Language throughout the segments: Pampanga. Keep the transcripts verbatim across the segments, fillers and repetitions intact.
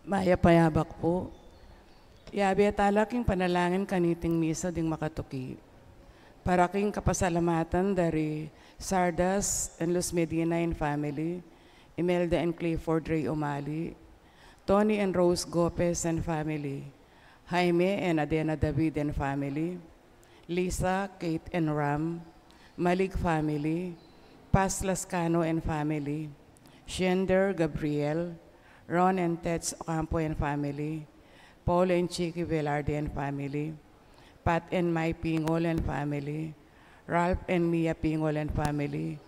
Mayap a yabak pu. Yabe tala king panalangin kaniting misa ding makatuki. Para king kapasalamatan dari Sardas and Luz Medina and family, Imelda and Clifford Ray Umali, Tony and Rose Gopez and family, Jaime and Adena David and family, Lisa, Kate and Ram, Malig family, Paz Lascano and family, Shender Gabriel, Ron and Tets Ocampo and family, Paul and Chicky Velarde and family, Pat and Mai Pingol and family, Ralph and Mia Pingol and family,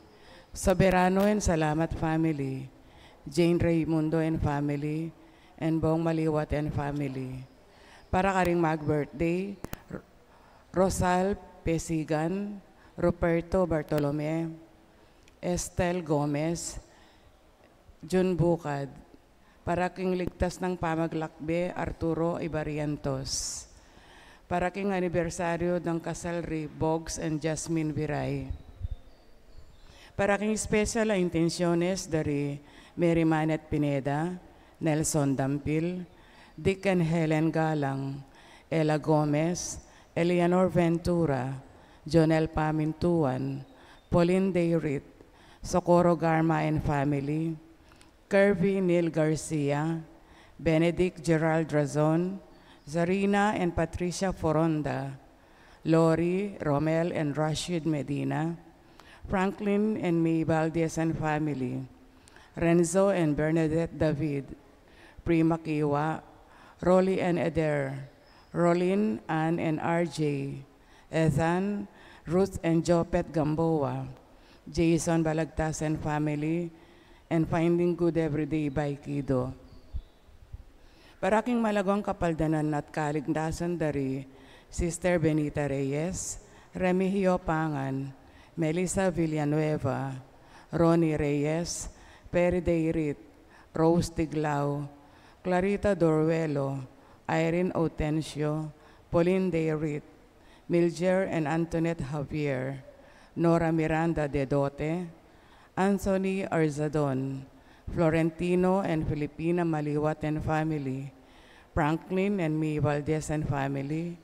Soberano and Salamat family, Jane Raymundo and family, and Bong Maliwat and family. Para karing mag-birthday, R-, Rosal Pesigan, Ruperto Bartolome, Estel Gomez, Jun Bukad. Para king ligtas nang pamaglakbe, Arturo Ibarientos. Para king anibersaryo dang kasal ri Bogs and Jasmine Viray. Para king special a intensyones dari Mary Manette Pineda, Nelson Dampil, Dick and Helen Galang, Ella Gomez, Eleanor Ventura, Jonel Pamintuan, Pauline Dayrit, Socorro Garma and family, Kirby Neil Garcia, Benedict Gerald Razon, Zarina and Patricia Foronda, Lori, Romel and Rashid Medina, Franklin and May Valdez and family, Renzo and Bernadette David, Prima Kiwa, Rolly and Eder, Rolin, Ann and R J, Ethan, Ruth and Jopet Gamboa, Jason Balagtas and family, and Finding Good Everyday by Kido. Para king malagang kapaldanan at kaligtasan dari Sister Benita Reyes, Remigio Pangan, Melissa Villanueva, Ronnie Reyes, Perry Dayrit, Rose Tiglao, Clarita Doruelo, Irene Autencio, Pauline Dayrit, Milger and Antoinette Javier, Nora Miranda Dedote, Anthony Arzadon, Florentino and Filipina Maliwat and family, Franklin and May Valdez and family,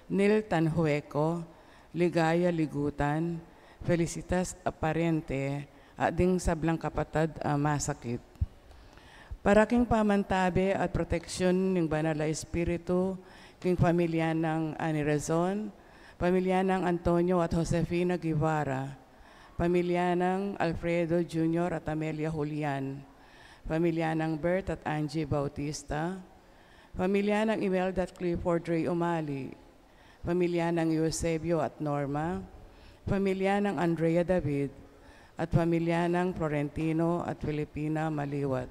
Neil Tanhueco, Ligaya Ligutan, Felicitas Aparente, at ding sablang kapatad a masakit. Para king pamantabe at proteksyon ning Banal a Espiritu, king pamilya nang Ani Razon, pamilya nang Antonio at Josefina Guevara, pamilya nang Alfredo Junior at Amelia Julian, pamilya nang Bert at Angie Bautista, pamilya nang Imelda at Clifford Ray Umali, pamilya nang Eusebio at Norma, pamilya nang Andrea David, at pamilya nang Florentino at Filipina Maliwat.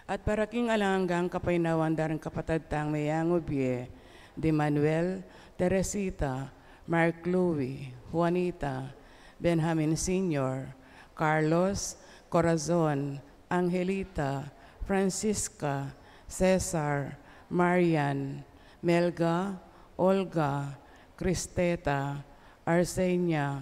At para king alang anggang kapaynawan da ring kapatad tang meyangu bie, di Manuel, Teresita, Mark Louie, Juanita, Benjamin Senior, Carlos, Corazon, Angelita, Francisca, Cesar, Marian, Melga, Olga, Cristeta, Arsenia,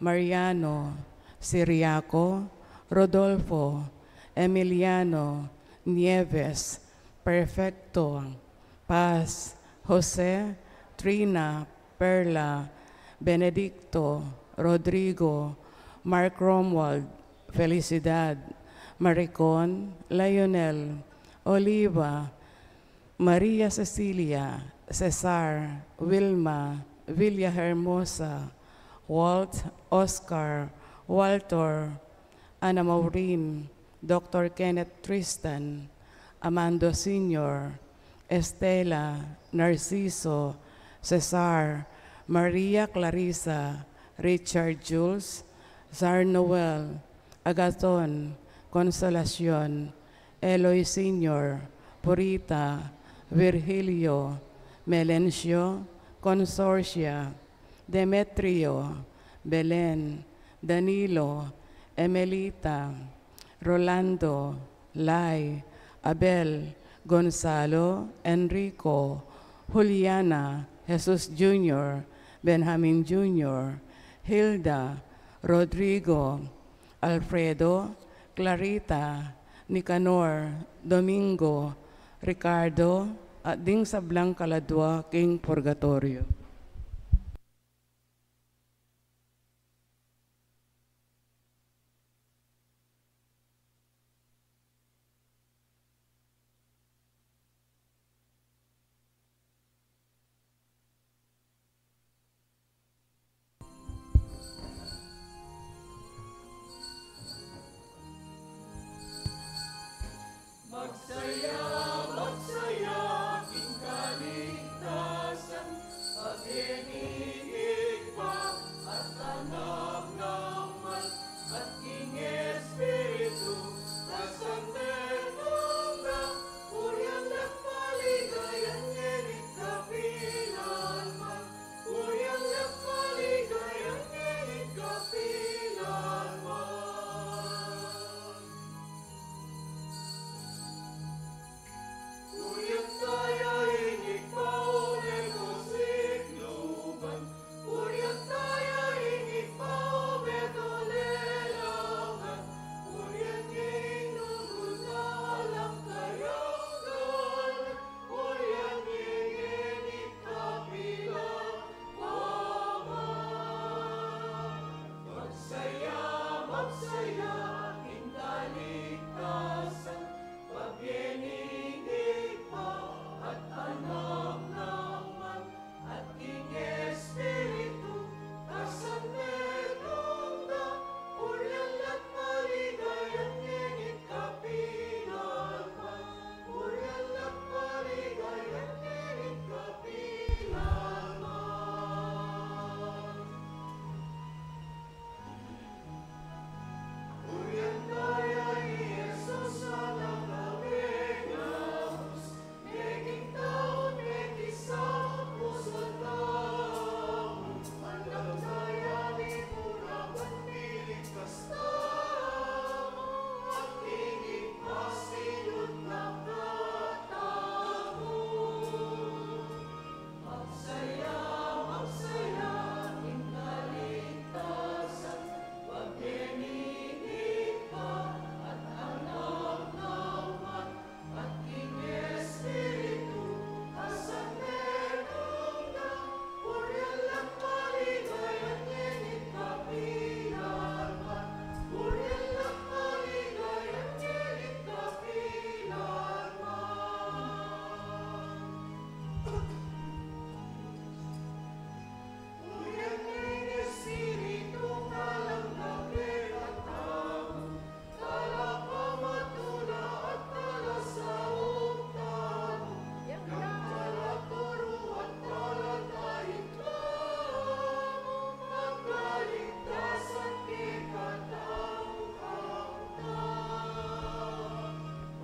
Mariano, Siriaco, Rodolfo, Emiliano, Nieves, Perfecto, Paz, Jose, Trina, Perla, Benedicto, Rodrigo, Mark Romuald, Felicidad, Maricon, Lionel, Oliva, Maria Cecilia, Cesar, Wilma, Villa Hermosa, Walt, Oscar, Walter, Ana Maureen, Doctor Kenneth Tristan, Amando Senior, Estela, Narciso, Cesar, Maria Clarissa, Richard Jules, Zar Noel, Agathon, Consolacion, Eloy Senior, Purita, Virgilio, Melencio, Consorcia, Demetrio, Belen, Danilo, Emelita, Rolando, Lai, Abel, Gonzalo, Enrico, Juliana, Jesus Junior, Benjamin Junior, Hilda, Rodrigo, Alfredo, Clarita, Nicanor, Domingo, Ricardo, at ding sablang kaladua king purgatoryo. Magsaya, magsaya, king kaligtasan, pagyaning Ibpa at Anak naman, at king Espiritu, kasandetung da, purian at paligayan ngening kapilan man, purian at paligayan ngening kapilan man. Purian taya ing Ibpa, o meto sikluban. Purian taya ing Ibpa, o meto lalaman. Purian ing lugud alang kayang dalan. Purian ing ngening kapilan man. Magsaya, magsaya, ing kaligtasan, pagyaning Ibpa at Anak naman, at king Espiritu, kasandetung da, purian at paligayan ngening kapilan man, purian at paligayan ngening kapilan man. Magsaya, magsaya, ing kaligtasan, pagyaning Ibpa at Anak naman, at king Espiritu, kasandetung da, purian at paligayan ngening kapilan man, purian at paligayan ngening kapilan man.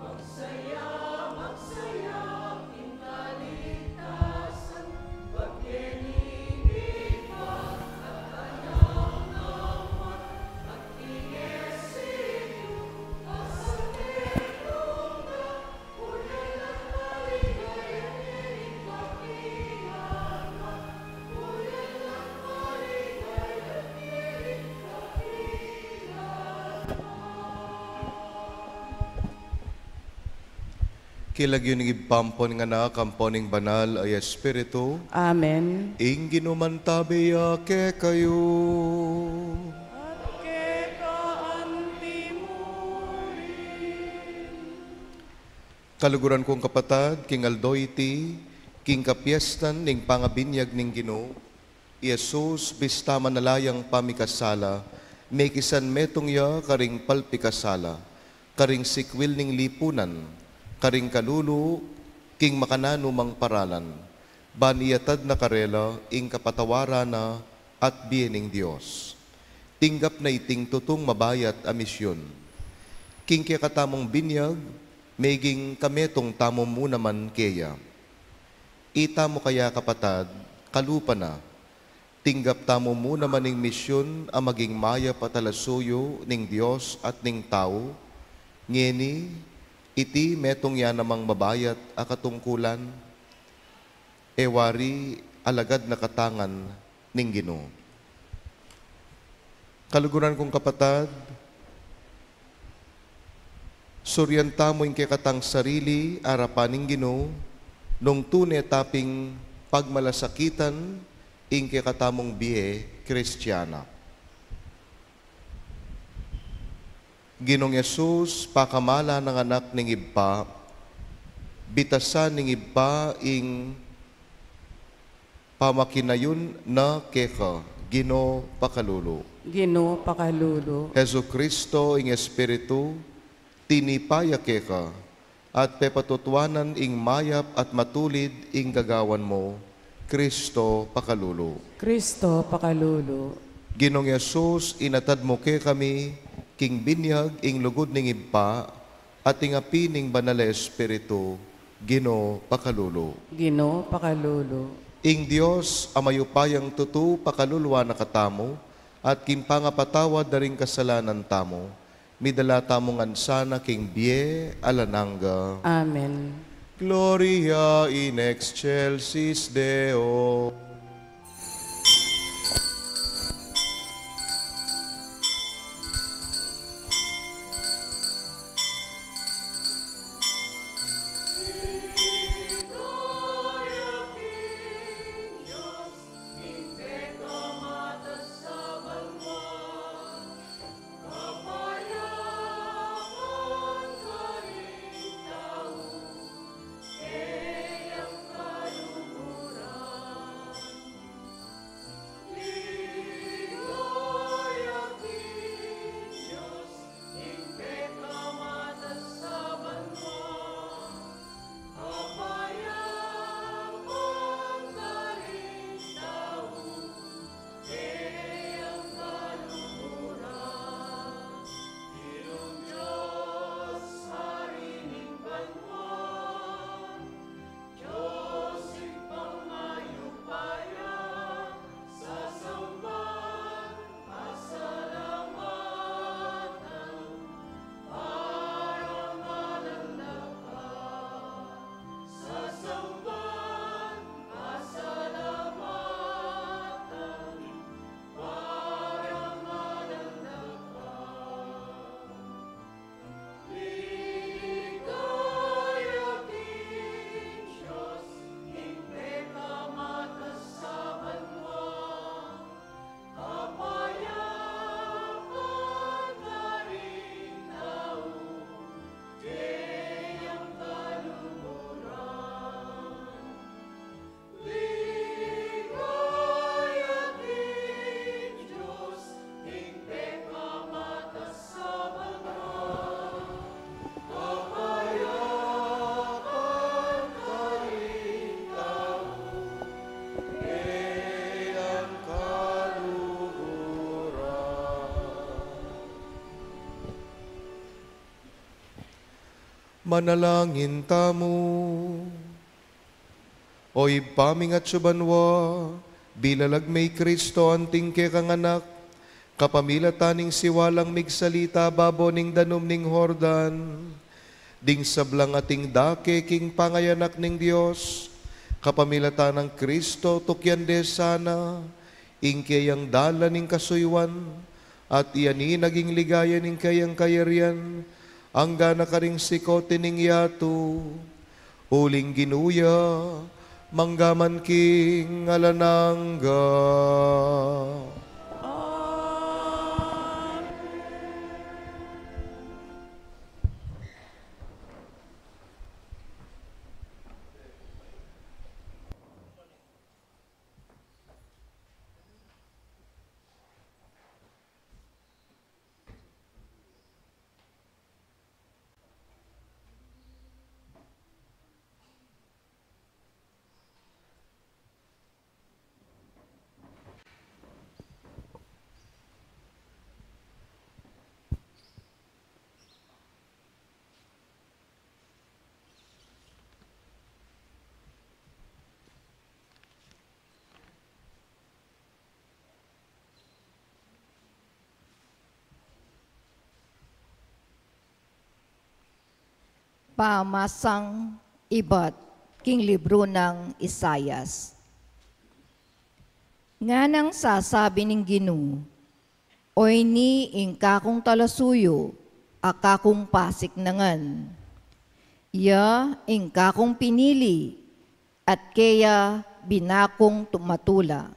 Magsaya, magsaya, ing kaligtasan, pagyaning Ibpa at Anak naman, at king Espiritu, kasandetung da, purian at paligayan ngening kapilan man, purian at paligayan ngening kapilan man. King lagyu ning Ibpa, ampo ning Anak, ampo ning Banal a Espiritu. Amen. Ing Ginu mantabe ya kekayu. At keka antimu rin. Kaluguran kung kapatad, king aldo iti, king kapiestan ning pangabinyag ning Ginu, i Jesus, bista manala yang pamikasala, mekisan metung ya karing palpikasala, karing sikwil ning lipunan, karing kalulu, king makananu mang paralan, ban iyatad na karela ing kapatawaran na at bie ning Dios. Tinggap na iting tutung mabayat a misyun. King kekatamung binyag, meging kametung tamu mu naman keya. Itamu kaya, kapatad, kalupa na, tinggap tamu mu naman ing misyun a maging mayap a talasuyu ning Dios at ning tau, ngeni, iti metung ya namang mabayat a katungkulan, e wari alagad na katangan ning Ginu. Kaluguran kung kapatad, Surian tamu ing kekatang sarili arapan ning Ginu, nung tune ta ping pagmalasakitan ing kekatamung bie Kristiana. Ginung Jesus, pakamalan nang Anak ning Ibpa, bitasan ning Ibpa ing pamakinayun na keka. Ginu, pakalulu. Ginu, pakalulu. Jesucristo ing Espiritu, tinipa ya keka, at pepatutuanan ing mayap at matulid ing gagawan mu. Kristo, pakalulu. Kristo, pakalulu. Ginung Jesus, inatad mu kekami king binyag ing lugud ning Ibpa at ing api ning Banal a Espiritu. Ginu, pakalulu. Ginu, pakalulu. Ing Dios a mayupayang tutu pakaluluan na katamu, at king pangapatawad da ring kasalanan tamu, midala tamu ngan sana king bie alang angga. Amen. Gloria in excelsis Deo. Manalangin tamu. O Ibpa ming atsu banua, bilalag me i Kristo anting kekang Anak, kapamilatan ning siwalang migsalita babo ning danum ning Jordan, ding sablang ating dake king pangayanak ning Dios, kapamilatan nang Kristo tukian de sana, ing keyang dalan ning kasuyuan, at iya ne naging ligaya ning keyang kayarian, angga na karing sikut ning yatu. Uling Ginu ya, mangga man king alang angga. Amen. Pamasang ibat king libru nang Isaias. Nganang sasabi ning Ginu, "O ini ing kakung talasuyu, a kakung pasik na ngan. Iya ing kakung pinili, at keya bina kung tumatula.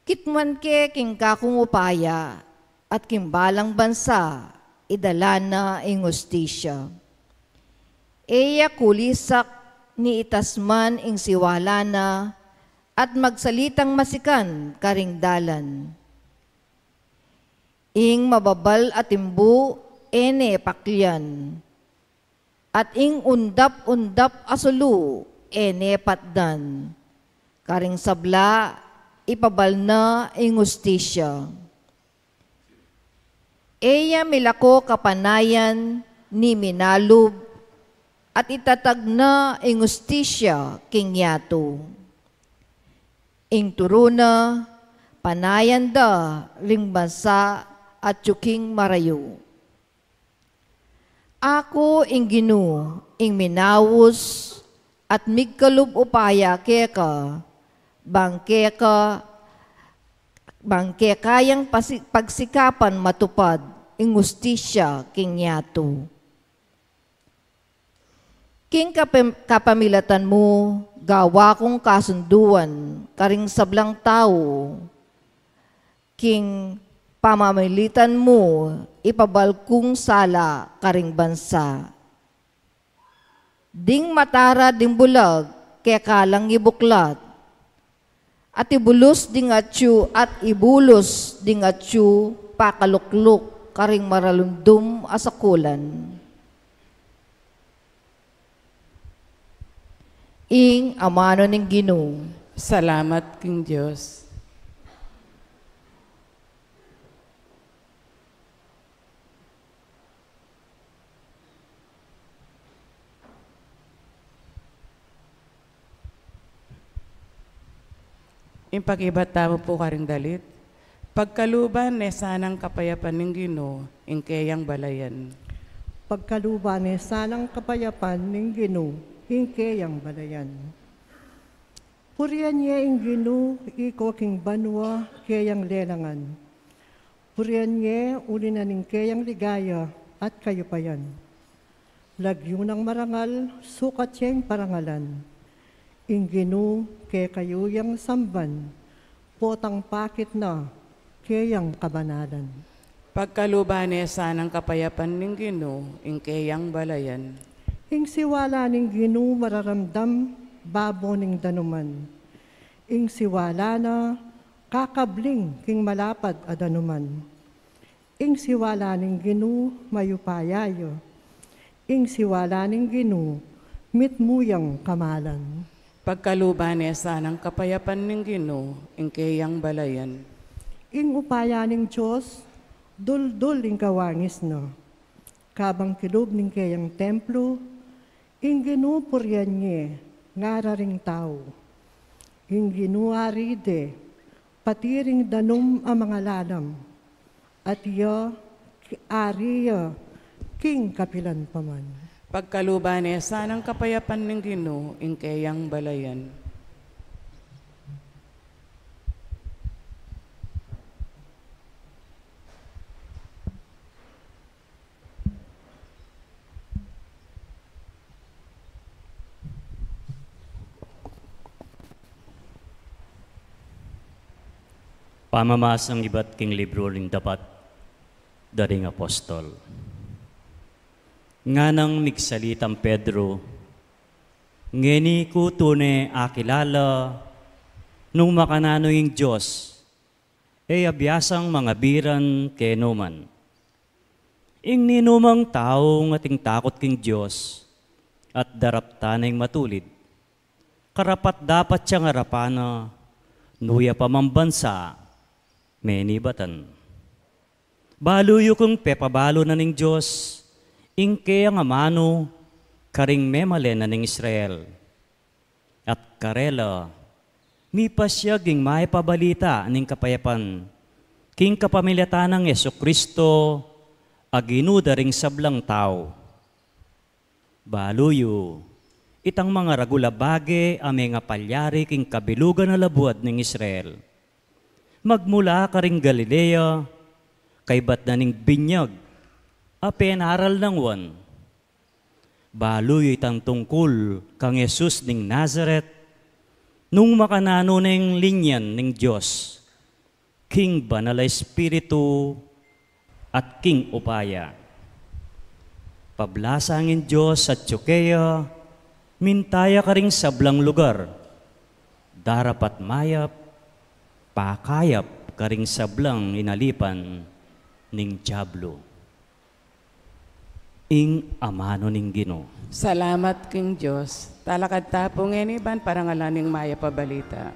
Kitmuan ke king kakung upaya, at king balang bansa idala na ing hustisya. E ya kulisak ni itas man ing siwala na, at magsalitang masikan karing dalan. Ing mababal a timbu e ne paklian, at ing undap-undap a sulu e ne patdan. Karing sabla, ipabal na ing hustisya. E ya milako kapanayan ni minalub, at itatag na ing hustisya king yatu. Ing turu na, panayan da ring bansa atyu king marayu. Aku ing Ginu, ing minaus at migkalub upaya keka, bang keka, bang keka yang pasi-, pagsikapan matupad ing hustisya king yatu. King kapam-, kapamilatan mu, gawa kung kasunduan karing sablang tau. King pamamilitan mu, ipabal kung sala karing bansa. Ding matara ding bulag, keka lang ibuklat. At ibulus ding atyu, at ibulus ding atyu, pakalukluk karing maralundum a sakulan. Ing amanu ning Ginu. Salamat king Dios. Ing pakibat tamu pu karing dalit. Pagkaluban ne sanang kapayapan ning Ginu ing keyang balayan. Pagkaluban ne sanang kapayapan ning Ginu ing keyang balayan. Purian ye ing Ginu, iko king banua keyang lelangan. Purian ye uli na ning keyang ligaya at kayupayan. Lagyu nang marangal, sukat yeng parangalan. Ing Ginu kekayu yang samban, potang pakit na keyang kabanalan. Pagkaluban ne sanang kapayapan ning Ginu ing keyang balayan. Ing siwala ning Ginu mararamdam babo ning danuman. Ing siwala na kakabling king malapad a danuman. Ing siwala ning Ginu mayupaya ya. Ing siwala ning Ginu mitmu yang kamalan. Pagkaluban ne sanang kapayapan ning Ginu ing keyang balayan. Ing upaya ning Dios duldul ing kawangis na. Kabang kilub ning keyang templu, ing Ginu purian ye ngara ring tau. Ing Ginu ari de, pati ring danum a mangalalam. At iya, ki-, ari ya king kapilan pa man. Pagkaluban ne sanang kapayapan ning Ginu ing keyang balayan. Pamamasang ibat king libru ning Dapat da ring Apostol. Nganang migsalitang Pedro, ngeni ku tune akilala nung makananu ing Dios, e ya biasang mangabiran kenu man. Ing ninumang tau ngan ating takut king Dios at daraptan na ing matulid, karapat-dapat yang arapan na, nu ya pa mang bansa menibatan. Balu yu kung pepabalu na ning Dios ing keyang amanu karing memalen na ning Israel. At karela, mipasyag ing mayap a balita ning kapayapan king kapamilatan nang Jesucristo a Ginu da ring sablang tau. Balu yu, itang mangaragul a bage a mengapalyari king kabilugan a labuad ning Israel, magmula karing Galilea kaybat na ning binyag a penaral nang Juan. Balu yu itang tungkul kang Jesus ning Nazaret, nung makananu neng linyan ning Dios, king Banal a Espiritu at king upaya. Pablasang ing Dios atyu keya, minta ya karing sablang lugar, darapat mayap, pakayap karing sablang inalipan ning Diablo. Ing amanu ning Ginu. Salamat king Dios. Talakad ta pu ngeni ban parangalan ing mayap a balita.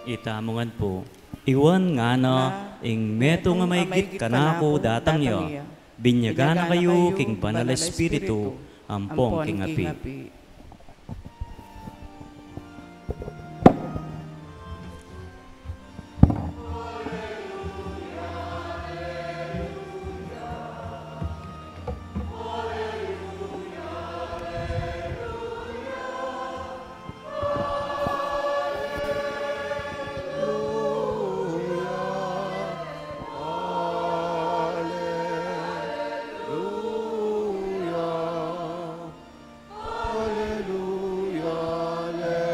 Itamu ngan pu, i Juan ngana, ing metung a maigit kanaku datang ya, binyagan na kayu king Banal a Espiritu ampon king api. Aleluya, aleluya.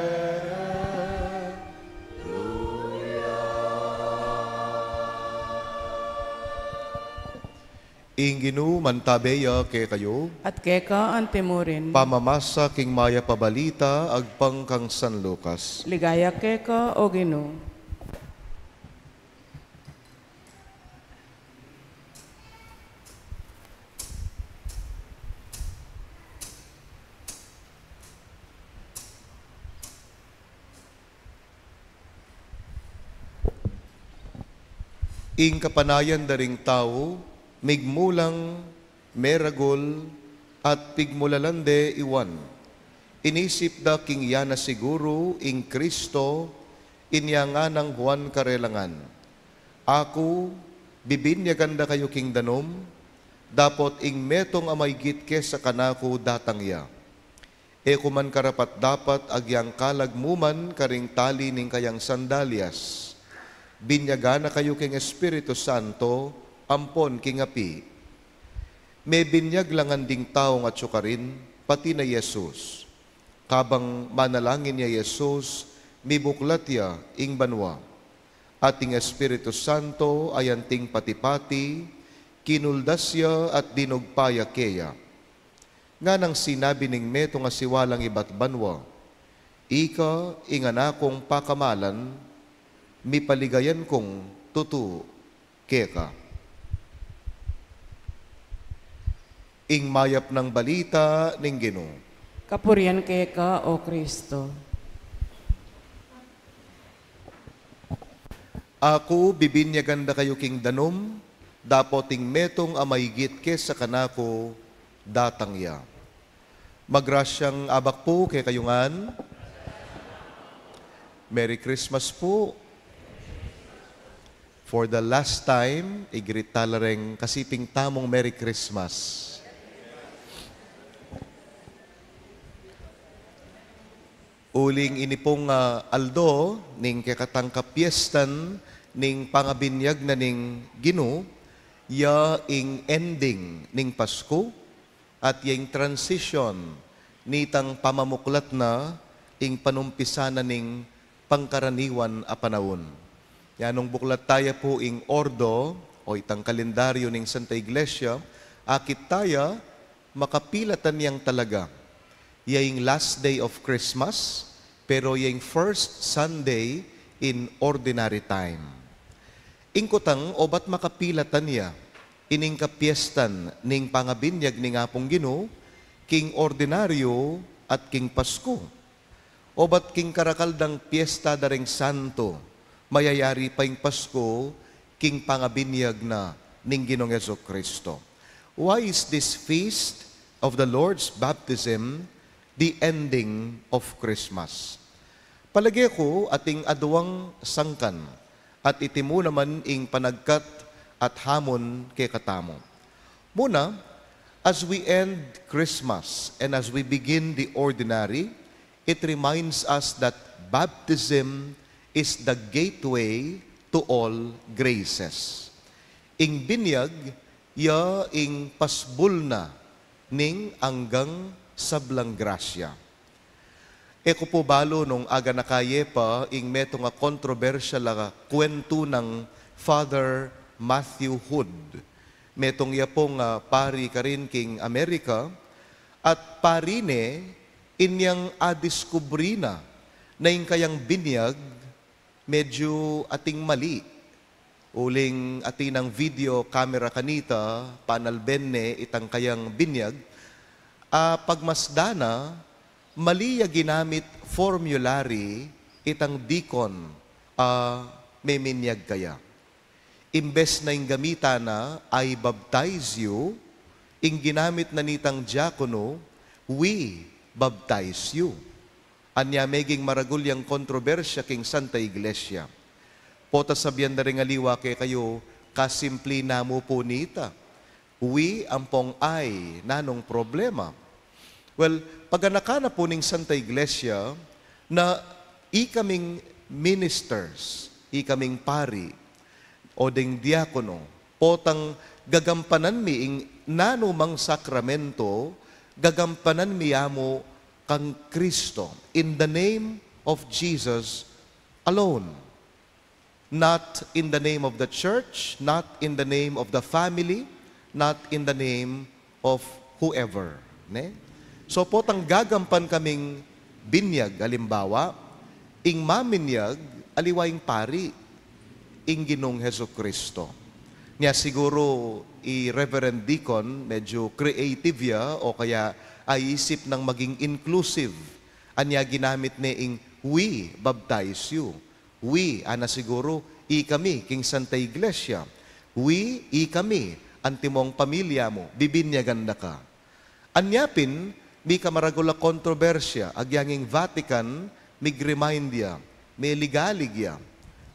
Ing Ginu mantabe ya kekayu. At keka antimurin. Pamamasa king mayap a balita agpang kang San Lucas. Ligaya keka, O Ginu. Ing kapanayan da ring tau, migmulang, meragul, at pigmulalan de i Juan. Inisip da king iya na siguru ing Kristo, inya nganang Juan karela ngan, Aku, bibinyagan da kayu king danum, dapot ing metung a maigit kesa kanaku datang ya. E ku man karapat-dapat agyang kalag mu man karing tali ning kayang sandalyas. Binyagan na kayu king Espiritu Santo ampon king api. Mebinyag la ngan ding taung atyu karin, pati na i Jesus. Kabang manalangin ya i Jesus, mibuklat ya ing banua. At ing Espiritu Santo a anting pati-pati, kinuldas ya at dinugpa ya keya. Nganang sinabi ning metung a siwalang ibat banua, Ika ing anak kung pakamalan, mipaligayan kung tutu keka. Ing mayap nang balita ning Ginu. Kapurian keka, O Kristo. Aku, bibinyagan da kayu king danum, dapot ing metung a maigit kesa kanaku datang ya. Magrasyang abak pu kekayu ngan. Merry Christmas pu. For the last time, i-greet tala reng kasiping tamung Merry Christmas. Uling ini pung, ah, aldo ning kekatang kapiestan ning pangabinyag na ning Ginu, ya ing ending ning Pasku, at ya ing transition nitang pamamuklat na ing panumpisa na ning pangkaraniwan a panaun. Yan, nung buklat taya pu ing Ordo o itang kalendaryo ning Santa Iglesia, akit taya makapilatan yang talaga. Ya ing last day of Christmas, pero ya ing first Sunday in ordinary time. Ing kutang, obat makapilatan ya ining kapiestan ning pangabinyag ning Apung Ginu, king ordinaryo at king Pasku. Obat king karakal dang piesta da ring santo, mayayari pa ing Pasku king pangabinyag na ning Ginung Jesu-Cristo. Why is this feast of the Lord's baptism the ending of Christmas? Palage ku ating aduang sangkan, at iti mu naman ing panagkat at hamon kekatamu. Muna, as we end Christmas and as we begin the ordinary, it reminds us that baptism is the gateway to all graces. Ing binyag, ya ing pasbul na ning anggang sablang grasya. E ku pu balu nung aganaka ye pa ing metung a kontrobersyal a kuwentu nang Father Matthew Hood. Metung ya pung, ah, pari karin king Amerika, at pari ne, inyang adiskubri na, na ing kayang binyag, medyu ating mali. Uling atin nang video camera kanita, panalben ne itang kayang binyag, a pagmasdan na, mali ya ginamit formulary itang dikon a meminyag kaya. Imbes na ing gamitan na, "I baptize you," ing ginamit na nitang diakono, "We baptize you." Anya meging maragul yang kontrobersya king Santa Iglesia. Pota sabian da ring aliwa kekayu, kasimpli na mu pu nita. We ampong I, nanung problema? Well, paganaka na pu ning Santa Iglesia na ikaming ministers, ikaming pari, o ding diakono, potang gagampanan mi ing nanumang sakramento, gagampanan mi ya mu kang Kristo, in the name of Jesus alone. Not in the name of the church, not in the name of the family, not in the name of whoever, ne? So, potang gagampan kaming binyag, alimbawa, ing maminyag, aliwa ing pari, ing Ginung Jesucristo. Nya siguru i Reverend Deacon, medyu creative ya, o kaya aisip nang maging inclusive. Anya ginamit ne ing "We baptize you." We, ana siguru, ikami, king Santa Iglesia. We, ikami, antimong pamilya mu, bibinyagan da ka. Anya pin, mika maragul a kontrobersya, agyang ing Vatican, mig-remind ya, meligalig ya.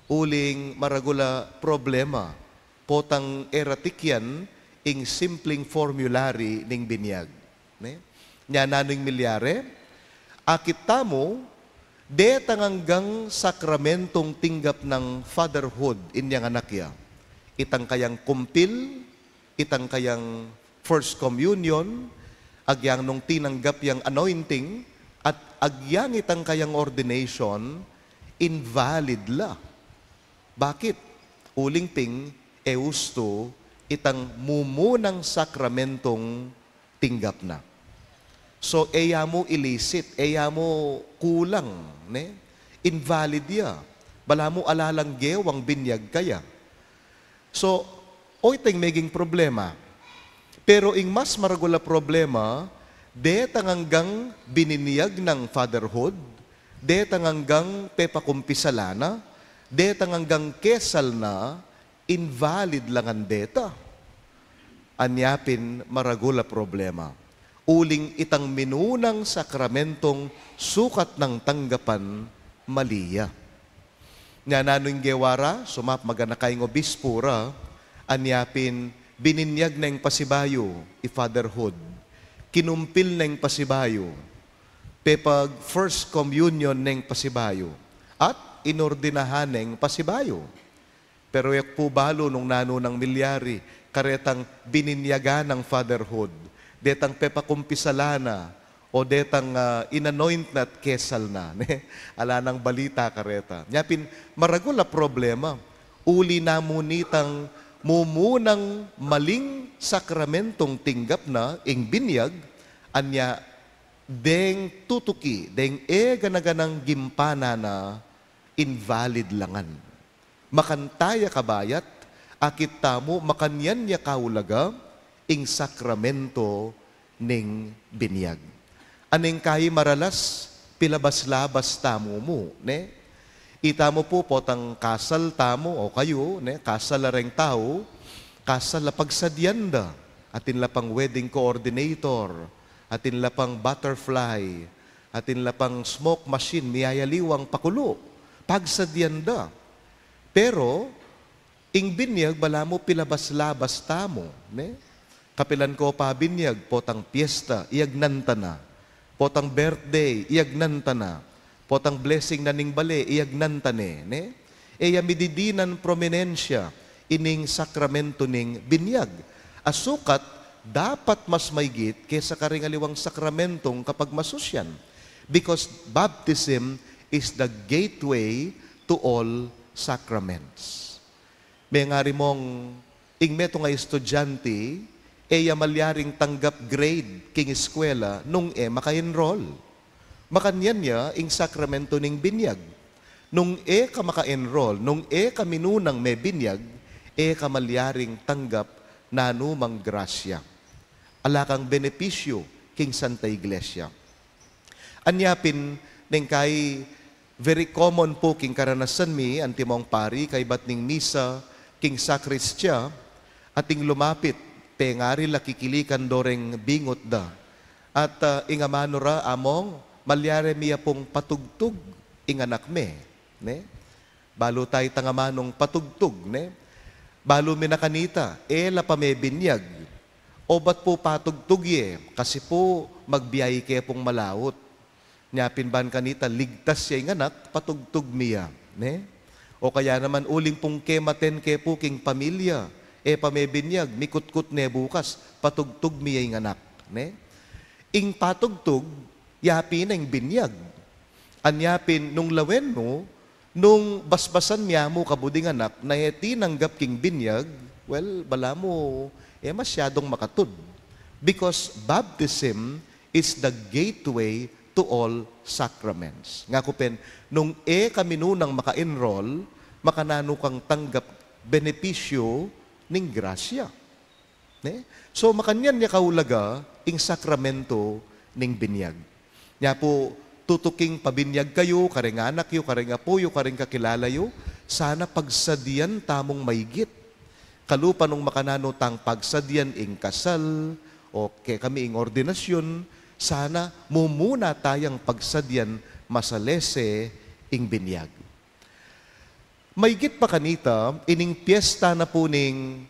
Uling maragul a problema, potang e ra tikyan ing simpling formulary ning binyag. Ne? Nya nanu ing milyari? Akit tamu, detang anggang sakramentong tinggap nang fatherhood inyang anak ya. Itang kayang kumpil, itang kayang first communion, agyang nung tinanggap yang anointing, at agyang itang kayang ordination, invalid la. Bakit? Uling pin, e ustu itang mumunang sakramentong tinggap na. So, e ya mu illicit, e ya mu kulang, ne? Invalid ya. Balamu ala lang gewang binyag kaya. So, o itang meging problema. Pero ing mas maragul a problema, detang anggang bininyag nang fatherhood, detang anggang pepakumpisala na, detang anggang kesal na, invalid la ngan deta. Anya pin maragul a problema. Uling itang minunang sakramentong sukat nang tanggapan, mali ya. Nya nanu ing gewa ra? Sumap, maganaka ing obispo ra, anya pin bininyag neng pasibayu i fatherhood. Kinumpil neng pasibayu. Pepag first communion neng pasibayu. At inordinahan neng pasibayu. Pero e ku pu balu nung nanu nang milyari, karetang bininyagan nang fatherhood, detang pepakumpisala na, O detang, ah, inanoint na at kesal na, ne? Ala nang balita kareta. Nya pin, maragul a problema. Uli na mu nitang mumunang maling sakramentong tinggap na ing binyag, anya deng tutuki, deng e gana-ganang gimpanan na invalid la ngan. Makanyan ya kabayat, akit tamu makanyan ya kaulaga ing sakramento ning binyag. Aneng kai maralas, pilabas-labas tamu mu, ne? Itamu pu, potang kasal tamu, o kayu, ne? Kasal la reng tau, kasal la pagsadian da, atin la pang wedding coordinator, atin la pang butterfly, atin la pang smoke machine, miyayaliwang pakulu, pagsadian da. Pero, ing binyag, balamu pilabas-labas tamu, ne? Kapilan ko pa binyag, potang piyesta, iyagnan ta na. Potang birthday, iyagnan ta na. Potang blessing na ning bale, iyagnan ta ne, ne? E ya mididinan prominensya ining sakramento ning binyag. Asukat, dapat mas maygit kesa karing aliwang sakramentong kapagmasusyan. Because baptism is the gateway to all sacraments. Mengari mong ing metung a estudyante, e ya malyaring tanggap grade king eskwela nung e maka-enroll. Makanyan ya ing sakramento ning binyag. Nung e ka maka-enroll, nung e ka minunang mebinyag, e ka malyaring tanggap nanumang grasya. Ala kang benepisyu king Santa Iglesia. Anya pin, neng kai very common pu king karanasan mi, antimong pari, kaybat ning misa king sakristia, ating lumapit, pengari la kikilikan do reng bingut da. At, ah, ing amanu ra, among, malyari mi ya pung patugtug ing anak me, ne? Balu taya itang amanung patugtug, ne? Balu mi na kanita, e la pa mebinyag. Obat pu patugtug ye, kasi pu magbiahe ke pung malaut. Nya pin ban kanita, ligtas ya ing anak, patugtug mi ya, ne? O kaya naman uling pung kematen ke pu king pamilya, e pa mebinyag, mikutkut ne bukas, patugtug mi ya ing anak, ne? Ing patugtug, ya pin ing binyag. Anya pin, nung lawen mu, nung basbasan mi mu kabud ing anak na e tinanggap king binyag, well, balamu, e masyadung makatud. Because baptism is the gateway to all sacraments. Ngaku pin, nung e ka minunang maka-enroll, makananu kang tanggap benepisyu ning grasya. Ne? So, makanyan ya kaulaga ing sakramento ning binyag. Nya pu, tutuking pabinyag kayu, kareng anak yu, kareng apu yu, kareng kakilala yu, sana pagsadian tamung maygit. Kalupa nung makananu tang pagsadian ing kasal, o kekami ing ordinasyun, sana mumuna tayang pagsadian masalese ing binyag. Maygit pa kanita, ining piyesta na pu ning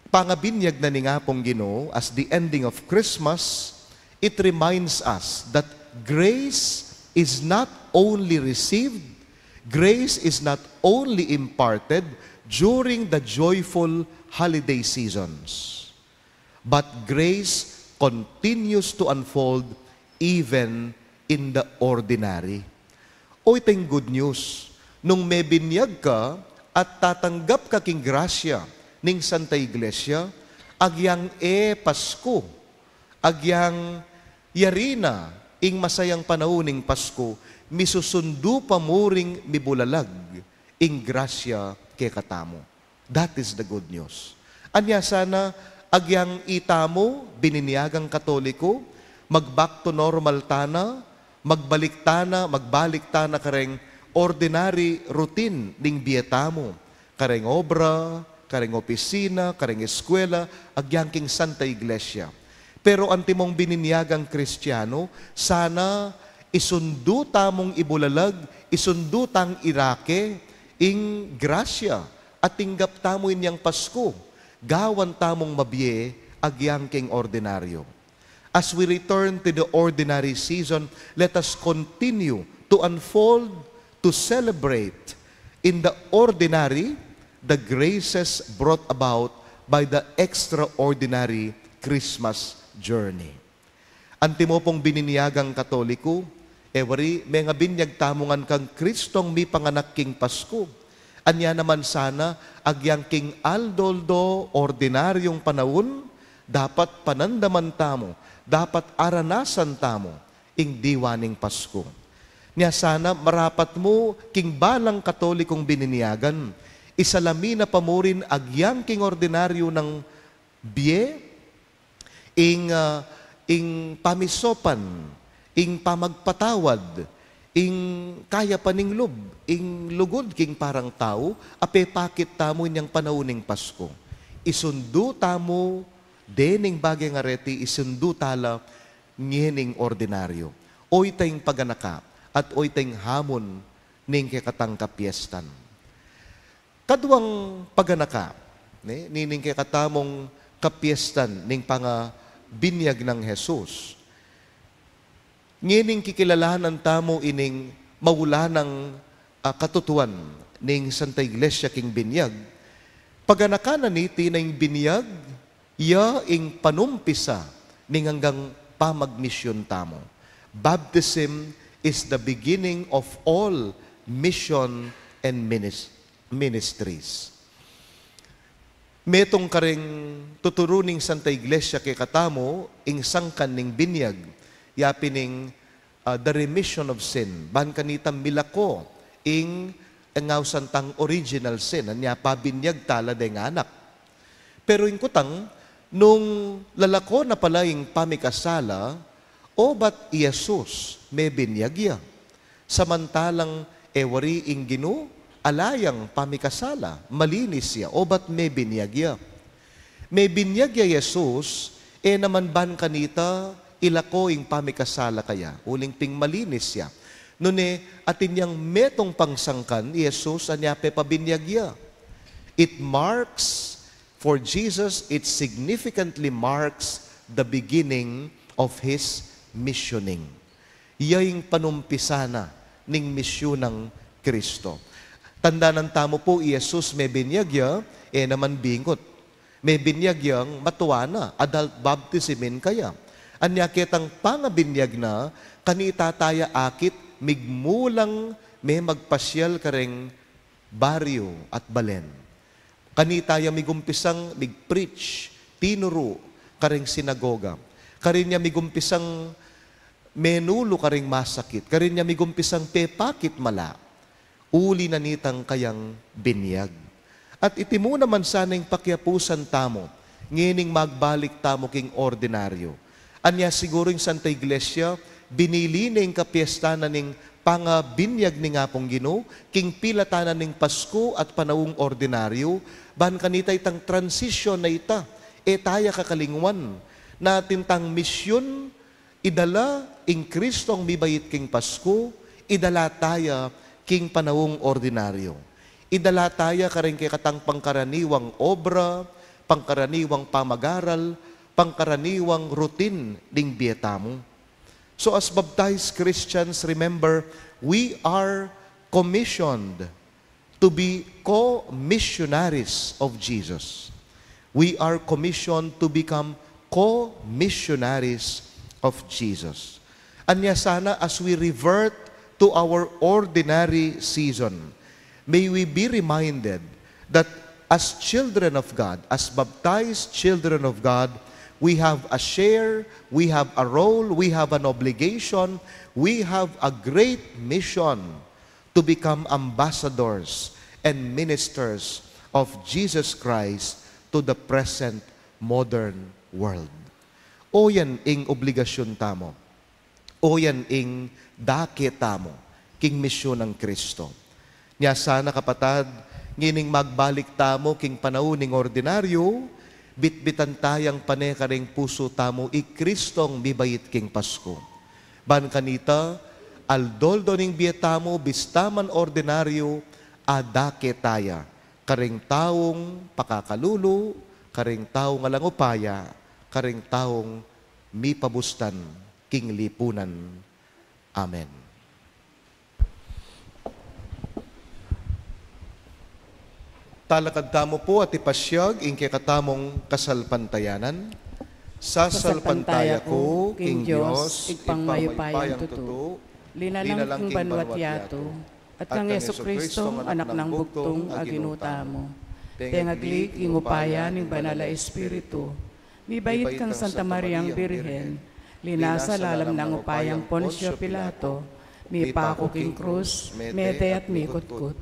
pangabinyag na ning Apung Ginu, as the ending of Christmas, it reminds us that grace is not only received, grace is not only imparted during the joyful holiday seasons, but grace continues to unfold even in the ordinary. O, ita ing good news, nung mebinyag ka at tatanggap ka king grasya ning Santa Iglesia, agyang e Pasku, agyang yari na ing masayang panaun ning Pasku, misusundu pa mu ring mibulalag ing grasya kekatamu. That is the good news. Anya sana, agyang itamu, bininyagang Katoliko, mag-back to normal tana, magbalik tana, magbalik tana kareng ordinary routine ning bie tamu, kareng obra, kareng opisina, kareng eskwela, agyang king Santa Iglesia. Pero antimong bininyagang Kristiano, sana isundu tamung ibulalag, isundu tang irake ing grasya a tinggap tamu inyang Pasku, gawan tamung mabie agyang king ordinaryo. As we return to the ordinary season, let us continue to unfold, to celebrate in the ordinary the graces brought about by the extraordinary Christmas journey. Antimo pung bininyagang Katoliku, e wari, mengabinyag tamu ngan kang Kristong mipanganak king Pasku. Anya naman sana, agyang king aldo-aldo, ordinaryung panaun, dapat panandaman tamu, dapat aranasan tamu, ing diwa ning Pasku. Nya sana, marapat mu, king balang Katolikung bininyagan, isalamin na pa mu rin agyang king ordinaryu nang bie, ing, ah, ing pamisopan, ing pamagpatawad, ing kayapan ning lub, ing lugud king parang tau, a pepakit tamu inyang panaun ning Pasku. Isundu tamu, dening bage ngan reti, isundu tala ngening ordinaryu. Oyta ing paganaka, at oyta ing hamun ning kekatang kapiestan. Kaduang paganaka, ne, nining kekatamung kapiestan ning pangabinyag nang Jesus. Ngening kikilalanan tamu ining maulanang, ah, katutuan ning Santa Iglesia king binyag. Paganaka na niti na ing binyag, ya ing panumpisa ning anggang pamagmisyun tamu. Baptism is the beginning of all mission and minis-, ministries. Metung karing tuturu ning Santa Iglesia kekatamu, ing sangkan ning binyag, yapin ing, ah, the remission of sin. Ban kanita milako ing, ing ausan tang original sin, anya pabinyag tala deng anak. Pero ing kutang, nung lalako na pala ing pamikasala, obat i Jesus mebinyag ya? Samantalang e wari ing Ginu, ala yang pamikasala, malinis ya, obat mebinyag ya? Mebinyag ya i Jesus, e naman ban kanita ilako ing pamikasala kaya, uling pin malinis ya. Nune, atin yang metung pang sangkan i Jesus, anya pepabinyag ya. It marks, for Jesus, it significantly marks the beginning of his missioning. Ya ing panumpisa na ning misyun nang Kristo. Tandanan tamu pu, i Jesus mebinyag ya, e naman bingut. Mebinyag yang matua na, adult baptism in kaya. Anya ketang pangabinyag na, kanita taya akit migmulang memagpasyal kareng baryu at balen. Kanita ya migumpisang mig-preach, tinuru, kareng sinagoga. Karin ya migumpisang menulu kareng masakit. Karin ya migumpisang pepakit mala. Uli na nitang kayang binyag. At iti mu naman sana ing pakiapusan tamu, ngening magbalik tamu king ordinaryu. Anya siguru ing Santa Iglesia, binili ne ing kapiesta na ning pangabinyag ning Apung Ginu, king pilatan na ning Pasku at panaung ordinaryu, ban kanita itang transition na ita, e taya kakalingwan, na atin tang misyun, idala ing Kristong mibait king Pasku, idala taya king panaung ordinaryu. Idala taya kareng kekatang pangkaraniwang obra, pangkaraniwang pamagaral, pangkaraniwang routine ning bie tamu. So as baptized Christians, remember, we are commissioned to be co-missionaries of Jesus. We are commissioned to become co-missionaries of Jesus. Anya sana, as we revert to our ordinary season, may we be reminded that as children of God, as baptized children of God, we have a share, we have a role, we have an obligation, we have a great mission to become ambassadors and ministers of Jesus Christ to the present modern world. O yan ing obligasyun tamu. O yan ing dake tamu king misyun nang Kristo. Nya sana, kapatad, ngining magbalik tamu king panaun ning ordinaryu, bitbitan tayang pane kareng pusu tamu i Kristong mibait king Pasku. Ban kanita, aldo-aldo ning bie tamu, bista man ordinaryu, adake taya kareng taung pakakalulu, kareng taung alang upaya, kareng taung mipabustan king lipunan. Amen. Talakad tamu pu at ipasyag ing kekatamung kasalpantayanan. Sasalpantaya ku king Dios, Ibpang mayupayang tutu, linalang king banua't yatu, at kang Jesucristo, Anak nang bugtung a Ginu tamu. Pengagli king upaya ning Banal a Espiritu, mibait kang Santa Mariang Birhen, linasa lalam nang upayang Poncio Pilato, mipaku king krus, mete at mikutkut.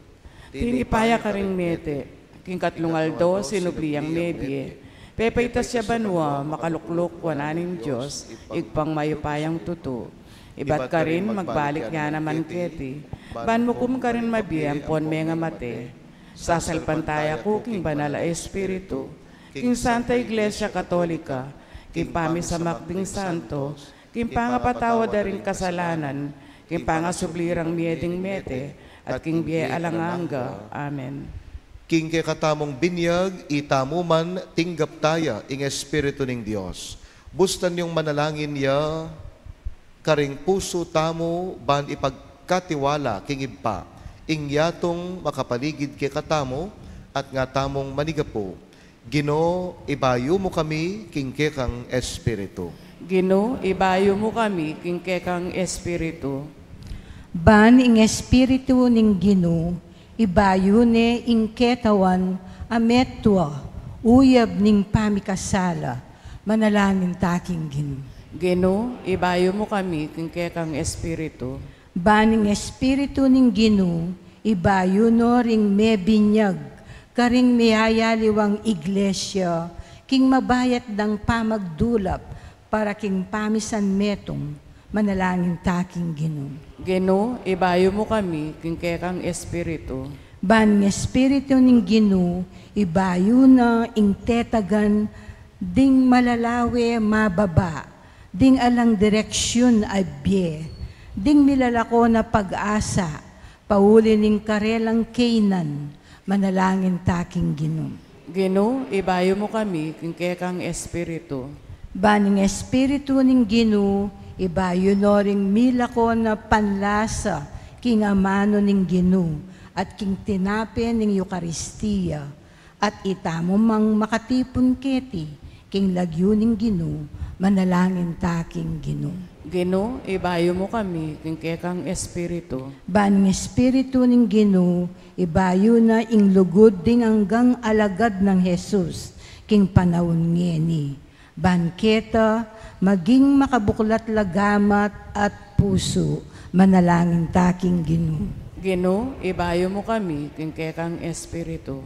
Tinipa ya karing mete, king katlung aldo sinubli yang mebie. Pepaitas ya banua, makalukluk wanan ning Dios, Ibpang mayupayang tutu. Ibat karin magbalik ya naman keti, ban mukum karin mabie ampon mengamate. Sasalpantaya ku king Banal a Espiritu, king Santa Iglesia Katolika, king pamisamak ding santo, king pangapatawad da ring kasalanan, king pangasubli rang mie ding mete, at king bie alang angga. Amen. King kekatamung binyag, itamu man tinggap taya ing Espiritu ning Dios. Bustan yung manalangin ya karing pusu tamu ban ipagkatiwala king Ibpa ing yatung makapaligid kekatamu at nga tamung manigapu. Ginu, ibayu mu kami king kekang Espiritu. Ginu, ibayu mu kami king kekang Espiritu. Ban ing Espiritu ning Ginu, ibayu ne ing ketawan a metua, uyab ning pamikasala, manalangin ta king Ginu. Ginu, ibayu mu kami king kekang Espiritu. Ban ing Espiritu ning Ginu, ibayu no ring mebinyag karing miyayaliwang iglesia, king mabayat dang pamagdulap para king pamisan metung, manalangin ta king Ginu. Ginu, ibayu mu kami king kekang Espiritu. Ban ing Espiritu ning Ginu, ibayu na ing tetagan ding malalawe mababa, ding alang direksyun a bie, ding milalako na pag-asa, pauli ning karelang kaynan, manalangin ta king Ginu. Ginu, ibayu mu kami king kekang Espiritu. Ban ing Espiritu ning Ginu, ibayu no ring milako na panlasa king amanu ning Ginu, at king tinape ning Eukaristia, at itamu mang makatipun keti king lagyu ning Ginu, manalangin ta king Ginu. Ginu, ibayu mu kami king kekang Espiritu. Ban ing Espiritu ning Ginu, ibayu na ing lugud ding anggang alagad nang Jesus king panaun ngeni. Ban keta maging makabuklat la gamat at pusu, manalangin ta king Ginu. Ginu, ibayu mu kami king kekang Espiritu.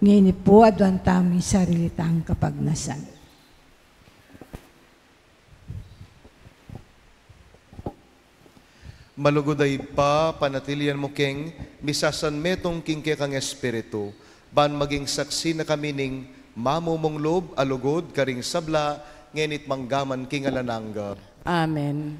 Ngeni pu, aduan tamu ing sarili tang kapagnasan. Malugud a Ibpa, panatilian mu keng misasanmetung king kekang Espiritu, ban maging saksi na kami ning mamumung lub a lugud karing sabla, ngeni't manggaman king alang angga. Amen.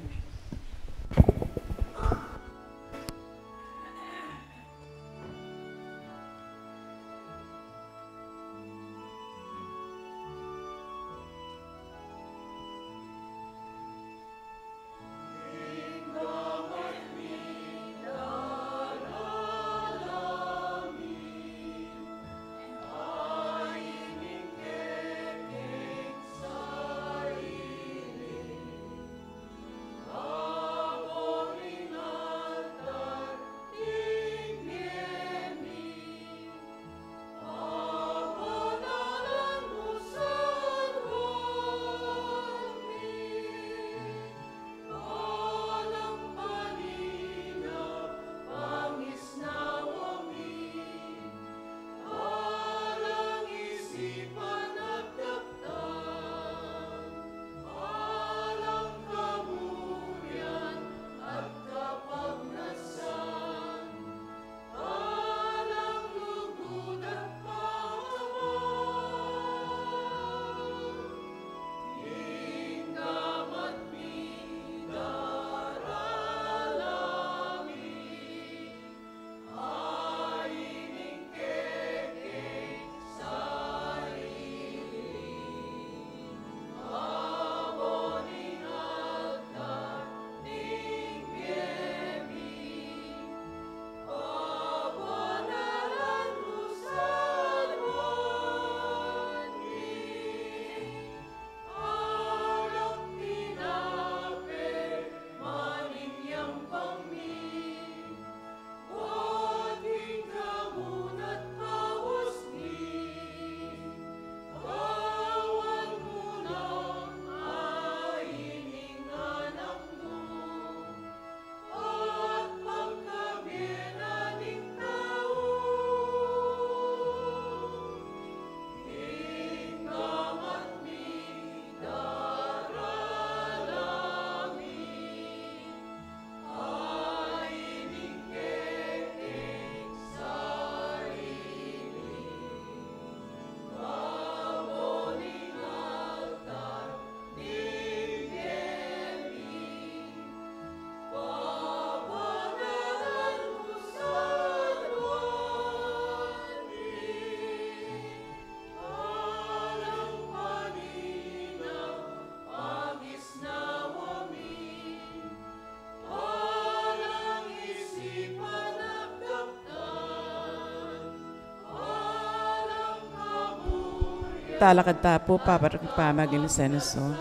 Talakad ta pu para king pamag-insenso.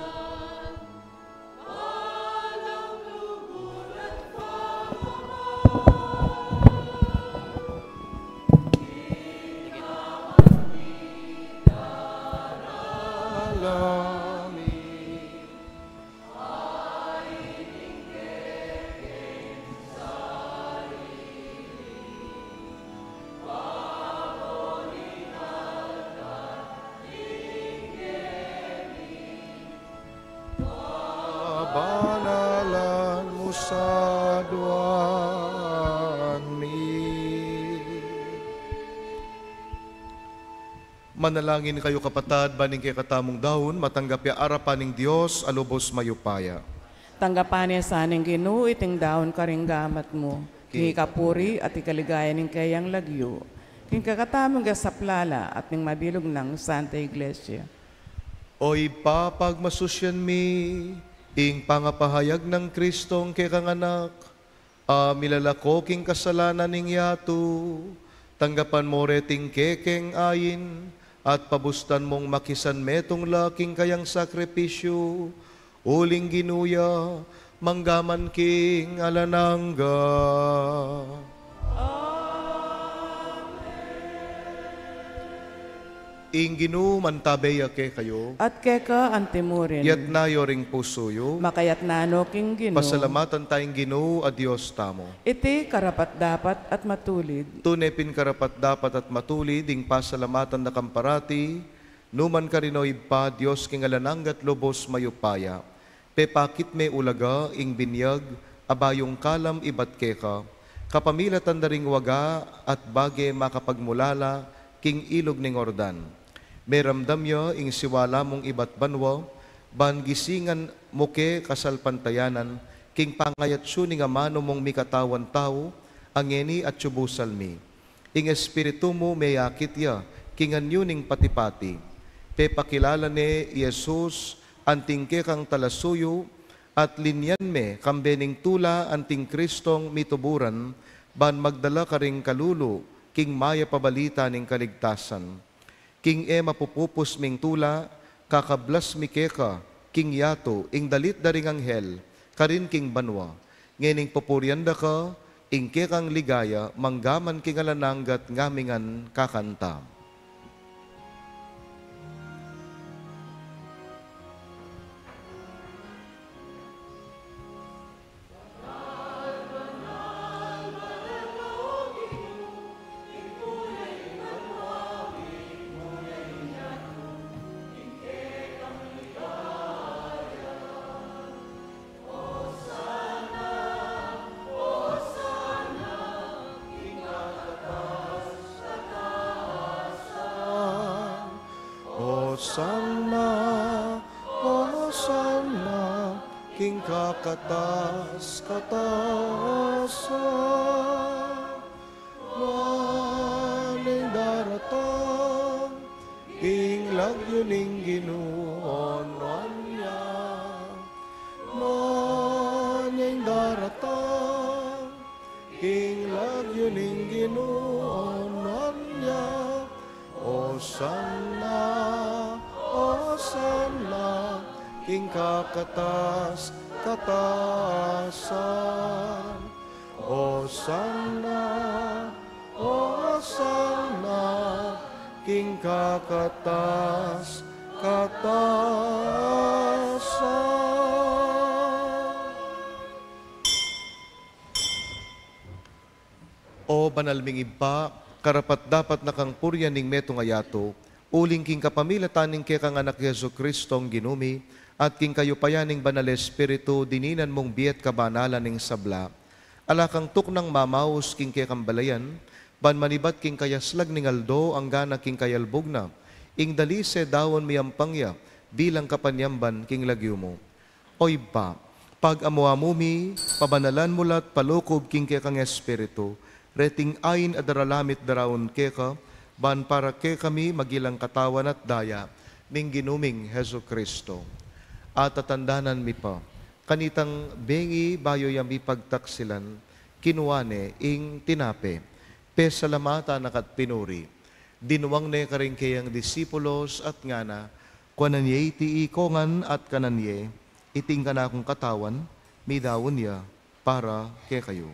Kabanalan mu sa aduan mi. Manalangin kayu, kapatad, ban ing kekatamung daun matanggap ya arapan ning Dios a lubos mayupaya. Tanggapan na sa ning Ginu iting daun karing gamat mu, king ikapuri at ikaligaya ning keyang lagyu, king kekatamung gasaplala at ning mabilug nang Santa Iglesia. O Ibpa, pagmasusyan mi ing pangapahayag nang Kristong kekang Anak, a milalako king kasalanan ning yatu. Tanggapan mu reting kekeng ain, at pabustan mung makisanmetung la king kayang sakripisyu, uling Ginu ya, mangga man king alang angga. Amen. Ing Ginu mantabe ya kekayu. At keka antimurin. Iyatas yu ring pusu yu. Makayatas no king Ginu. Pasalamatan ta ing Ginu a Dios tamu. Iti karapat-dapat at matulid. Tune pin karapat-dapat at matulid ing pasalamatan da kang parati, nu man karin, o Ibpa, Dios king alang angga at lubos mayupaya. Pepakit me ulaga ing binyag a bayung kalam ibat keka, kapamilatan da ring waga at bage makapagmulala king ilug ning Jordan. Meramdam ya ing siwala mung ibat banua, ban gisingan mu ke kasalpantayanan king pangayatsu ning amanu mung mikatawan tau, a ngeni atsu busal mi. Ing Espiritu mu meyakit ya king anyu ning pati-pati. Pepakilala ne i Jesus anting kekang talasuyu, at linyan me kambe ning tula anting Kristong mituburan, ban magdala karing kalulu king mayap a balita ning kaligtasan. King e mapupupus ming tula, kakablas mi keka king yatu ing dalit da ring anghel, karin king banua. Ngening pupurian da ka, ing kekang ligaya, mangga man king alang angga at ngamingan kakanta. Hosanna, Hosanna, king kakatas-katasan. Manyang daratang king lagyu ning Ginu, onuan ya. Manyang daratang king lagyu ning Ginu, onuan ya. Hosanna, Hosanna, king kakatas-katasan. Hosanna, Hosanna, king kakatas-katasan. O banal ming Ibpa, karapat-dapat na kang purian ning metung a yatu, uling king kapamilatan ning kekang Anak Jesu-Cristong Ginu mi, at king kayupayan ning Banal Espiritu, dininan mung bie at kabanalan ning sabla. Ala kang tuknang mamaus king kekang balayan, ban manibat king kayaslag ning aldo anggana king kayalbug na, ing dalise daun miyampang ya bilang kapanyamban king lagyu mu. O Ibpa, pag-amu-amu mi, pabanalan mu la at palukuban king kekang Espiritu reting ain a daralan mi at daraun keka, ban para kekami maging katawan at daya ning Ginu ming Jesu-Cristo. At tatandanan mi pa, kanitang bengi bayu ya mipagtaksilan, kinua ne ing tinape, pesalamatan na ka at pinuri, Dinuang ne karing keyang disipulos at ngana, kuanan ye iti ikongan at kanan ye, iti ing kanakung katawan, midaun ya para kekayu.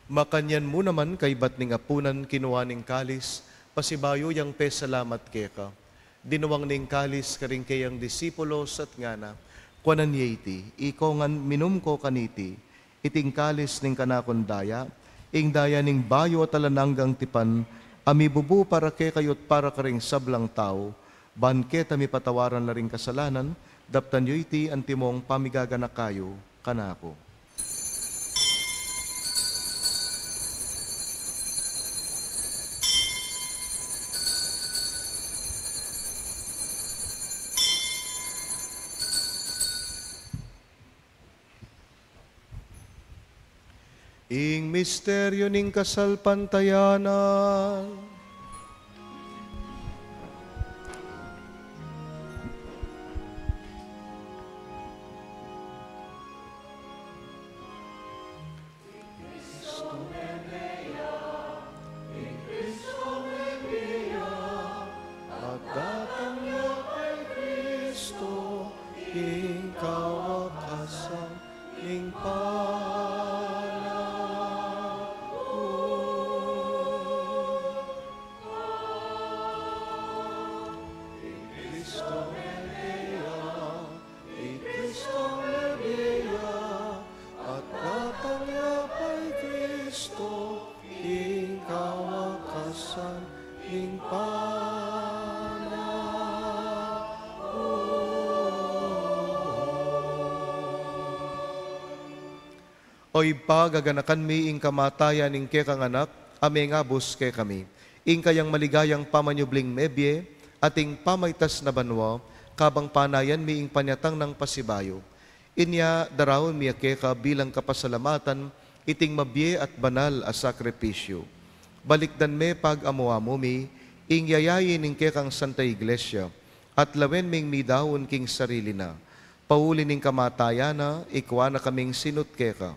Makanyan mu naman kaybat ning apunan, kinua ne ing kalis, pasibayu yang pesalamat keka. Dinuang ne ing kalis karing keyang disipulos at ngana, kuanan ye iti, ikongan minum ko kaniti, iti ing kalis ning kanakung daya, ing daya ning bayu at alang anggang tipan, a mibubu para kekayu at para karing sablang tau, ban keta mipatawaran la ring kasalanan. Daptan yu iti antimong pamigaganaka yu kanaku. Ing misteryu ning kasalpantayanan. At datang ya kay Kristo, ing kawakasan ning panaun. Ing Kristo mebie ya, ing Kristo mebie ya, at datang ya kay Kristo, ing kawakasan ning panaun. O Ibpa, gaganakan mi ing kamatayan ning kekang Anak, a mengabus kekami. Ing kayang maligayang pamanyubling mebie, at ing pamaitas na banua, kabang panayan mi ing panyatang nang pasibayu. Inya daraun mi ya keka bilang kapasalamatan, iting mabie at banal a sakripisyu. Balikdan me pag-amu-amu mi, ing yayain ning kekang Santa Iglesia, at lawen ming midaun king sarili na. Pauli ning kamatayan na, ikua na kaming sinut keka.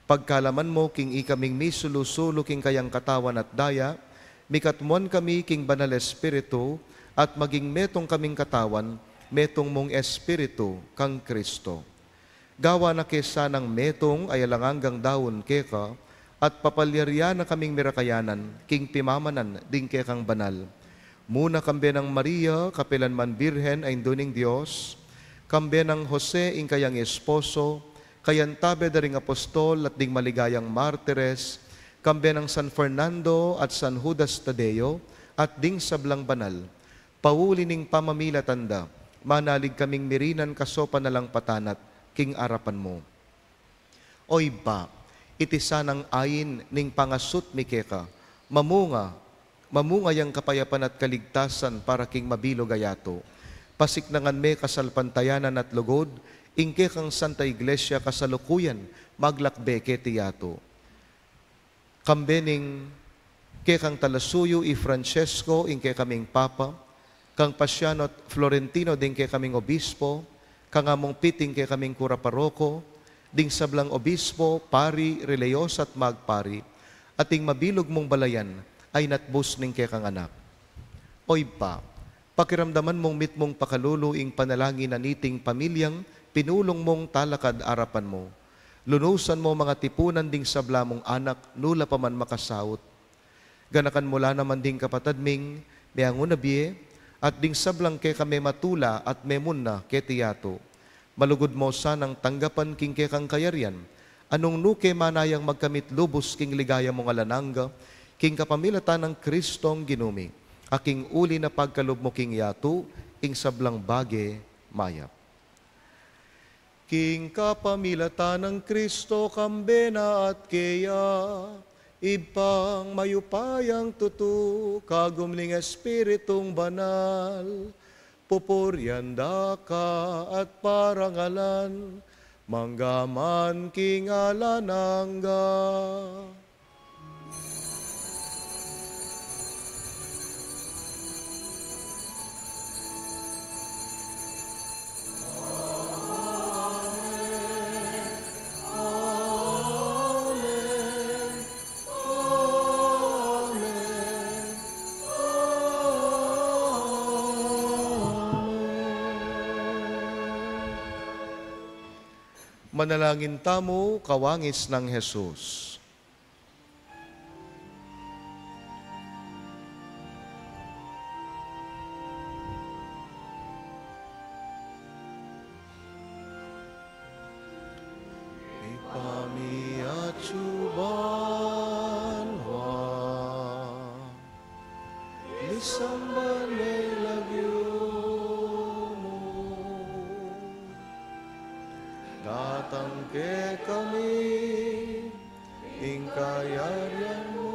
Pagkalaman mu king ikaming misulu-sulu king kayang katawan at daya, mikatmuan kami king Banal Espiritu, at maging metung kaming katawan, metung mung Espiritu kang Kristo. Gawan na ke sanang metung a alang anggang daun keka, at papalyarian na kaming mirakayanan king pimamanan ding kekang banal. Muna kambe nang Maria, kapilan man Birhen a Indu ning Dios, kambe nang Jose ing kayang esposo, kayang tabe da ring apostol at ding maligayang martires, kambe nang San Fernando at San Judas Tadeo, at ding sablang banal, pauli ning pamamilatan da, manalig kaming mirinan kasopan na lang patanat king arapan mu. O Ibpa, iti sanang ain ning pangasut mi keka, mamunga, mamunga yang kapayapan at kaligtasan para king mabilug a yatu. Pasiknangan me kasalpantayanan at lugud ing kekang Santa Iglesia kasalukuyan maglakbe keti yatu. Kambe ning kekang talasuyu i Francesco, ing kekaming Papa, kang Paciano at Florentino ding kekaming obispo, kang Among Pete ing kekaming kura paroko, ding sablang obispo, pari, relihiyosa at magpari, at ing mabilug mung balayan a inatbus ning kekang Anak. O Ibpa, pakiramdaman mung mitmung pakalulu ing panalangin na niting pamilyang pinulung mung talakad arapan mu. Lunusan mu mung atipunan ding sabla mung anak, nu la pa man makasaut. Ganakan mu la naman ding kapatad ming meangu na bie, at ding sablang keka mematula at memunna keti yatu. Malugud mu sanang tanggapan king kekang kayarian, a nung nu ke manayang magkamit lubus king ligaya mung alang angga, king kapamilatan nang Kristong Ginu mi, a king uli na pagkalub mu king yatu ing sablang bage mayap. King kapamilatan nang Kristo, kambe na at keya, Ibpang mayupayang tutu, kagum ning Espiritung Banal, pupurian da ka at parangalan, mangga man king alang angga. Manalangin tamu, kawangis nang Jesus. Mipamiatsu banua, misamban ne lagyu mu, datang kekami ing kayarian mu,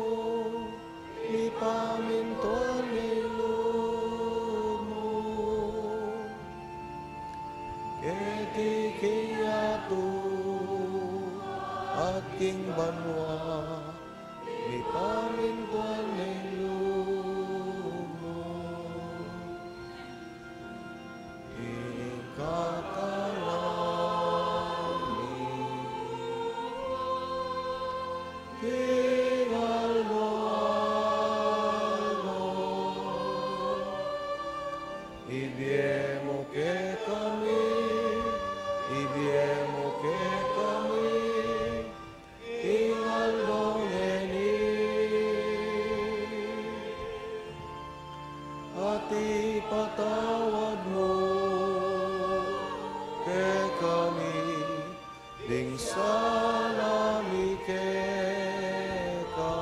mipamintuan ne ing lub mu, keti king yatu at king banua, mipamintuan ne ing lub mu. Ing kakanan mi king aldo-aldo, ibie mu kekami, ibie mu kekami king aldo ngeni, at ipatawad mu kekami ding sala mi keka,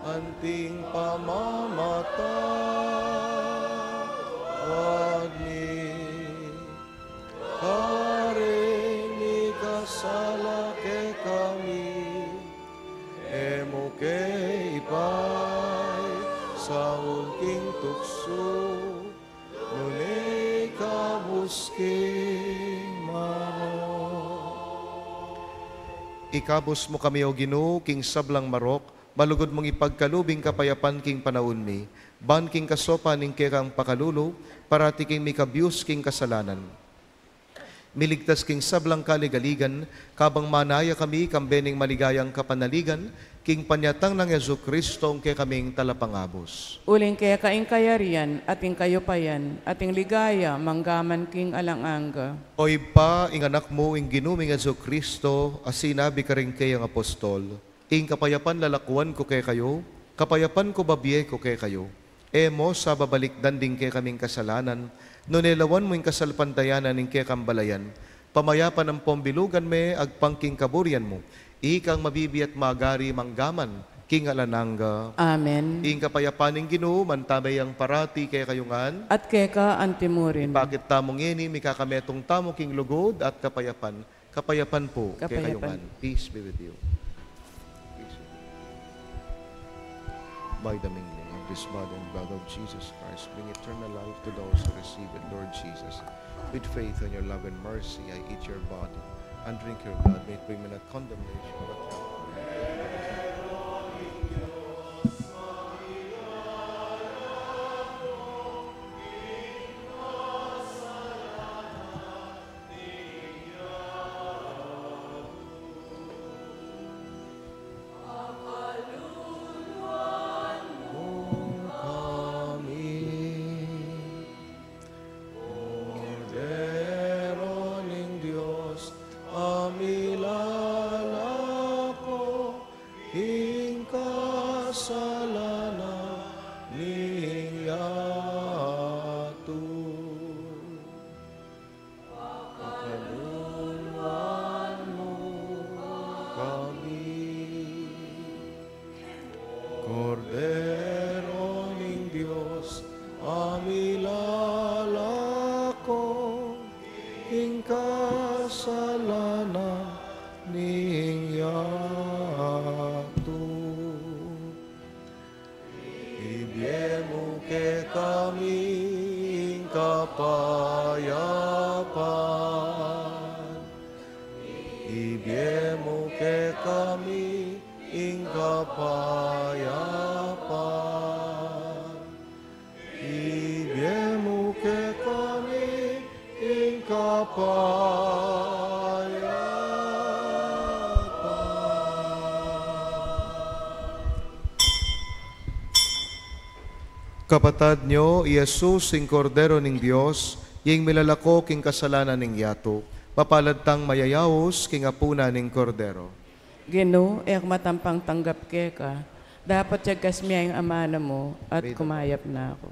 anting pamamatawad mi karing mikasala kekami, e mu ke ipaisaul king tuksu, nune ikabus king marok. Ikabus mu kami, O Ginu, king sablang marok, malugud mung ipagkalub ing kapayapan king panaun mi, ban king kasopan ning kekang pakalulu, parati kaming mikabius king kasalanan, miligtas king sablang kaligaligan, kabang manaya kami kambe ning maligayang kapanaligan king panyatang nang Jesucristo, ing kekaming Talapangabus. Uling keka ing kayarian, at ing kayupayan, at ing ligaya, manggaman king alang angga. O Ibpa, ing Anak mu, ing Ginu ming Jesucristo, a sinabi karing keyang apostol, Ing kapayapan lalakuan ku kekayu, kapayapan ku babie ku kekayu. E mu sa babalikdan ding kekaming kasalanan, nune lawan mu ing kasalpantayanan ning kekang balayan. Pamayapan ampong bilugan me agpang king kaburian mu, ikang mabibie at magari manggaman king alang angga. Amen. Ing kapayapan ning Ginu mantabe yang parati kekayu ngan. At keka antimurin. Ipakit tamu ngeni ing mikakametung tamu king lugud at kapayapan. Kapayapan pu kekayu ngan. Kapayapan. Peace be with you. Peace be with you. By the mingling of this body and blood of Jesus Christ, bring eternal life to those who receive it, Lord Jesus. With faith in your love and mercy, I eat your body and drink your blood. May it bring me not condemnation, but help. Kordero ning Dios, a milalako king kasalanan ning yatu. Pakaluluan mu kami. Kordero ning Dios, a milalako king kasalanan ning yatu. Ibie mu kekami ing kapayapan. Ibie mu kekami ing kapayapan. Ibie mu kekami ing kapayapan. Kapatad nyo, i Jesus, ing Kordero ning Dios, ing milalako king kasalanan ning yatu. Mapalad tang mayayaus king apunan ning Kordero. Ginu, e ku matampang tanggap keka, dapot yagas mu ya ing amanu mu, at kumayap na ku.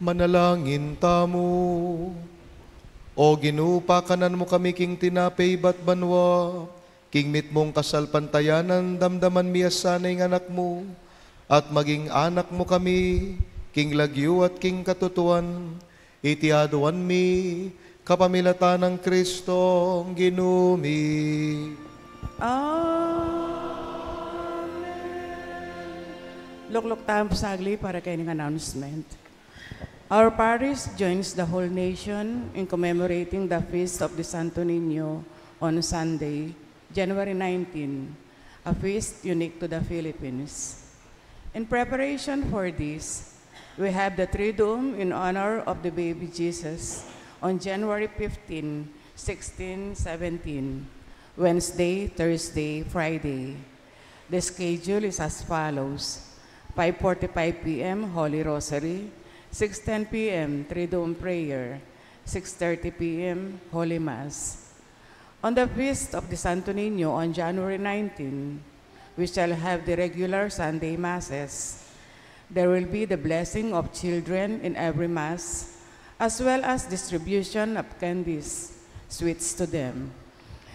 Manalangin tamu. O Ginu, pakanan mu kami king tinape ibat banua, king mitmung kasalpantayanan damdaman mi ya sana ing Anak mu, at maging anak mu kami, king lagyu at king katutuan, iti aduan mi, kapamilatan nang Kristong Ginu mi. Amen. Lukluk tamu saglit para keng announcement. Our parish joins the whole nation in commemorating the feast of the Santo Niño on Sunday, January nineteen, a feast unique to the Philippines. In preparation for this, we have the Triduum in honor of the baby Jesus on January fifteen, sixteen seventeen, Wednesday, Thursday, Friday. The schedule is as follows: five forty-five p m Holy Rosary, six ten p m Triduum Prayer, six thirty p m Holy Mass. On the feast of the Santo Niño on January nineteen, we shall have the regular Sunday Masses. There will be the blessing of children in every Mass, as well as distribution of candies, sweets to them.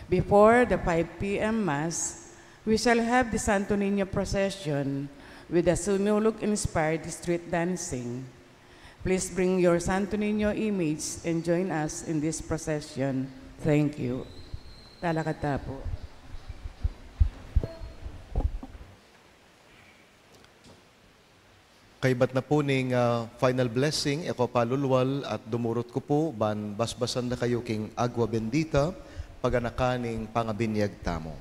Before the five p m Mass, we shall have the Santo Niño procession with the Sumulog-inspired street dancing. Please bring your Santo Niño image and join us in this procession. Thank you. Talakad ta pu. Kaybat na pu ning, ah, final blessing, e ko palulwal at dumurut ku pu ban basbasan da kayu king agua bendita, paganakan ning pangabinyag tamu.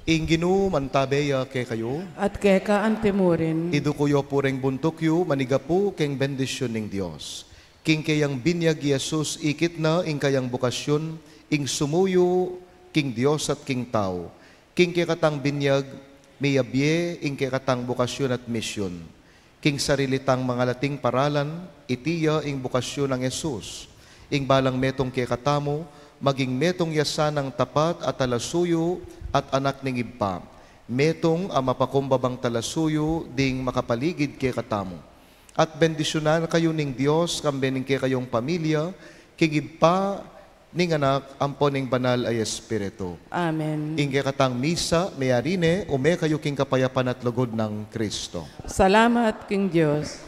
Ing Ginu mantabe ya kekayu. At keka antimurin. Iduku yu pu reng buntuk yu, manigapu keng bendisyun ning Dios. King keyang binyag i Jesus, ikit na ing kayang bukasyun, ing sumuyu king Dios at king tau. King kekatang binyag, miyabie ing kekatang bukasyun at misyun. King sarili tang mangalating paralan, iti ya ing bukasyun nang Jesus. Ing balang metung kekatamu, maging metung ya sanang tapat a talasuyu at anak ning Ibpa. Metung a mapakumbabang talasuyu ding makapaligid kekatamu. At bendisyunan kayu ning Dios, kambe ning kekayung pamilya, king Ibpa, ning Anak, ampo ning Banal a Espiritu. Amen. Ing kekatang misa, meyari ne, ume kayu king kapayapan at lugud nang Kristo. Salamat king Dios.